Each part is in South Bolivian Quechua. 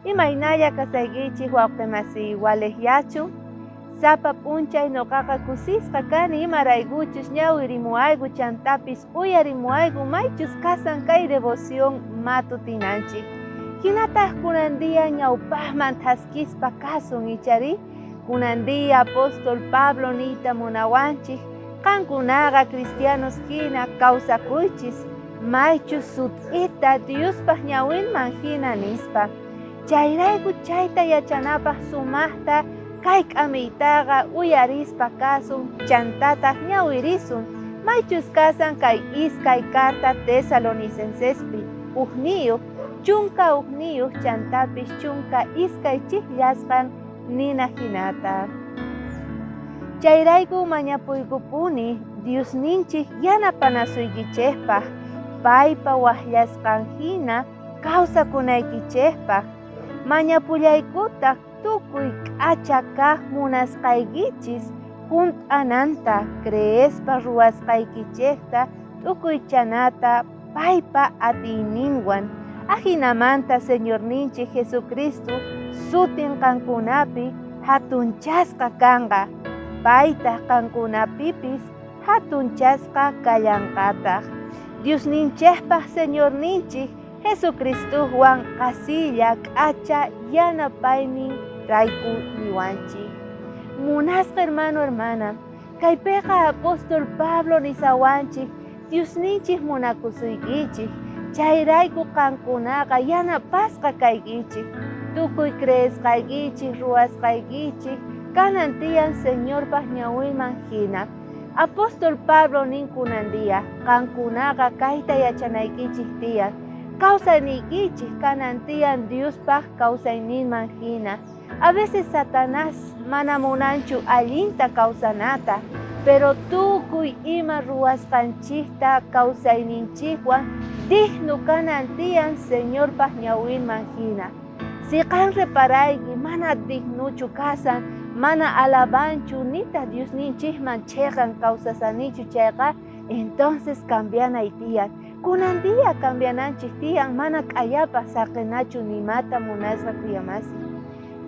Imaynalla kasaykichik wawqimasiy walejllachu? Sapa p'unchay noqaqa kusisqa kani imaraykuchus ñawirimuwayku chantapis uyarimuwayku maychus kasan kay devoción matutinanchik. Jinataj kunan día ñawpajman thaskispa kasun icharí? Kunan día apóstol Pablo niyta munawanchik, qankunaqa cristianos jina kawsakuychis, maychus sut'ita Diospaj ñawinman jina nispa. Chayrayku chayta yachanapaj sumajta kay k'amiytaqa uyarispa kasun chantataj ñawirisun maychus kasan kay iskay carta Tesalonicencespi ujniyoj, 11 chantapis 12 chijllasqan nina jinata. Chayrayku mañapuykupuni Diosninchej yanapanasuykichejpaj paypa wajllasqan jina kawsakunaykichejpaj. Mañapullaykutaj tukuy k'acha kaj munasqaykichis junt'ananta, creespa ruwasqaykichejta t'ukuychanata paypa atiyninwan. Ajinamanta Señorninchej Jesucristo sutin qankunapi jatunchasqa kanqa, paytaj qankunapipis jatunchasqa kallanqataj. Diosninchejpaj Señorninchej Jesucristowan qhasilla k'acha yanapaynin rayku niwanchej. Munasqa hermano, hermana, kaypeqa apóstol Pablo nisawanchej Diosninchej munakusuykichej, chayrayku qankunaqa yanapasqa kaykichej. Tukuy creesqaykichej, ruwasqaykichej kanan tiyan Señorpaj ñawinman jina. Apóstol Pablo nin kunan día, qankunaqa kayta yachanaykichej tiyan, kawsayniykichej kanan tiyan Diospaj kawsayninman jina. A veces Satanás mana munanchu allinta kawsanata, pero tukuy ima ruwasqanchejta kawsayninchejwan digno kanan tiyan Señorpaj ñawinman jina. Si qan reparayki mana dignochu kasan, mana alabanchu, nitaj Diosninchejman cheqan kawsasanichu chayqa, entonces cambianay tiyan. Kunan día cambiananchej tiyan, mana k'ayapaj saqenachu nimata munasqa kuyamasi.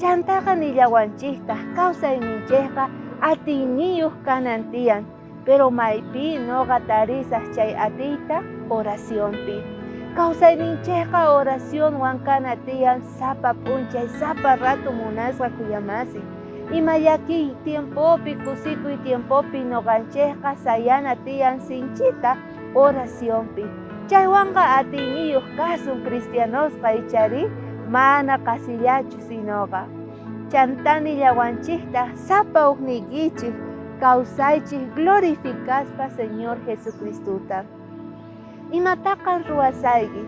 Chantaqa nillawanchejtaj kawsayninchejqa atiyniyoj kanan tiyan. Pero maypi noqa tarisaj chay atiyta? Oracionpi. Kawsayninchejqa oracionwan kana tiyan sapa p'unchay, sapa rato munasqa kuyamasi. Ima llakiy tiempopi, kusikuy tiempopi noqanchejqa sayana tiyan sinchita oracionpi. Chaywanqa atiyniyoj kasun cristianosqa icharí mana qhasillachu sinoqa. Chantá nillawanchejtaj sapa ujniykichej kawsaychej glorificaspa Señor Jesucristota. Imatá qan ruwasayki?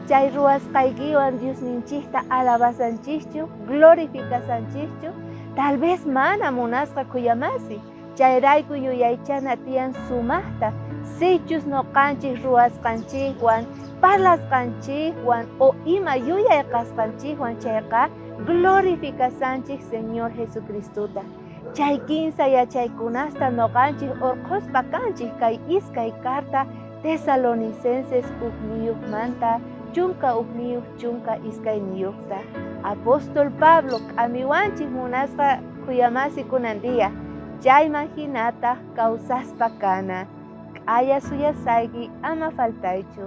Chay ruwasqaykiwan Diosninchejta alabasanchejchu, glorificasanchejchu? Tal vez mana munasqa khuyamasi. Chayrayku yuyaychana tiyan sumajta, sichus noqanchej ruwasqanchejwan, parlasqanchejwan o ima yuyay qasqanchejwan chayqa glorificasanchej Señor Jesucristota. Chay kinsa yachaykunasta noqanchej orqhospa kanchej kay iskay carta Tesalonicenses ujniyojmanta 11 12niyojta. Apóstol Pablo k'amiwanchej munasqa khuyamasi kunan día, chayman jinataj kawsaspa kana. K'aya suyasayki ama faltaychu.